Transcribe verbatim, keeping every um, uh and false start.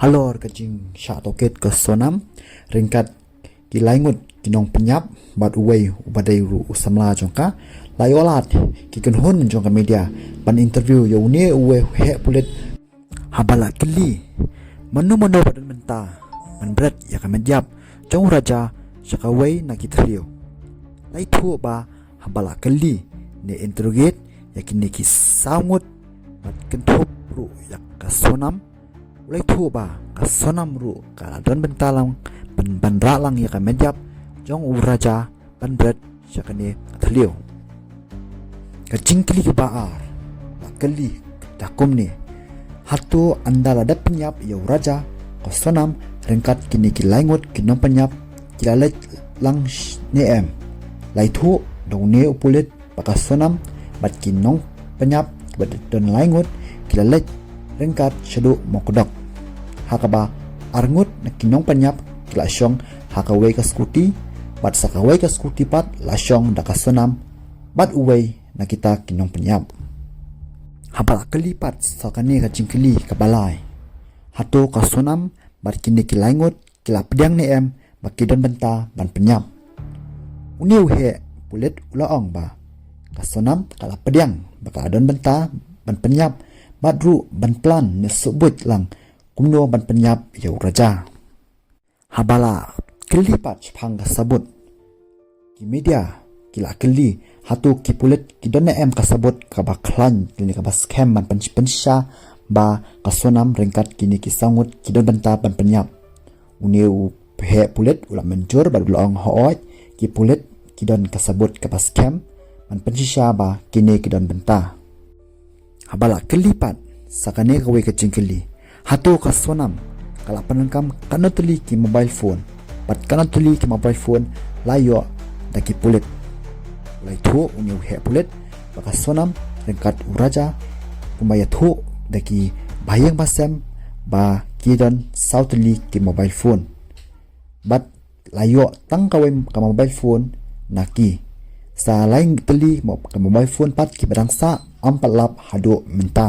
Halor ka jingshah tohkit ka Sonam ryngkat ki lai ngut ki nongpynïap bad uwei uba dei ruh u samla jong ka, la ïoh lad ki kynhun jong ka media ban interview ïa une uwei u heh pulit. Haba la kylli mano mano ba don bynta ban bret ïa ka met ïap jong u Raja sha kawei na ki thliew, la ïathuh ba haba la kylli ne interrogate ïa kine ki saw ngut bad kynthup ruh ïa ka Sonam, u la ïathuh ba ka Sonam ruh ka la don bynta lang ban, ban rah lang ïa ka met ïap jong u Raja ban bret sha kane ka thliew. Ka jingkylli kaba ar la kylli da kumne: hato ynda la dep pynïap ïa u Raja, ka Sonam ryngkat kine ki lai ngut ki nongpynïap ki la leit lang sh-, ne em? La ïathuh da une u pulit ba ka Sonam bad ki nongpynïap kiba don lai ngut ki la leit ryngkat shaduh Mawkdok, ha kaba ar ngut na ki nongpynïap ki la shong ha kawei ka skuti, bad sa kawei ka skuti pat la shong da ka Sonam bad uwei na kita ki nongpynïap. Haba la kylli pat sa kane ka jingkylli kaba lai: hato ka Sonam bad kine ki lai ngut ki la pdiang ne em ba ki don bynta ban pynïap? Une u heh pulit u la ong ba ka Sonam ka la pdiang ba ka don bynta ban pynïap bad ruh ban plan ne sngewbha lang kumno ban pynïap ïa u Raja. Haba la kylli pat shaphang ka sabut, ki media ki la kylli hato ki pulit ki don ne em ka sabut kaba khlaiñ lane kaba skhem ban pyn-, pynshisha ba ka Sonam ryngkat kine ki saw ngut ki don bynta ban pynïap. Une u heh pulit u la mynjur bad u la ong hooid, ki pulit ki don ka sabut kaba skhem ban pynshisha ba kine ki don bynta. Haba la kylli pat sa kane kawei ka jingkylli: hato ka Sonam ka la pyndonkam katno tylli ki mobile phone, bad katno tylli ki mobile phone la ïoh da ki pulit? La ïathuh une u heh pulit ba ka Sonam ryngkat u Raja, kumba ïathuh da ki bahaïing bahasem, ba ki don saw tylli ki mobile phone, bad la ïoh tang kawei ka mobile phone na ki. Sa lai tylli mo-, ka mobile phone pat kiba dang sah ym pat lap haduh mynta.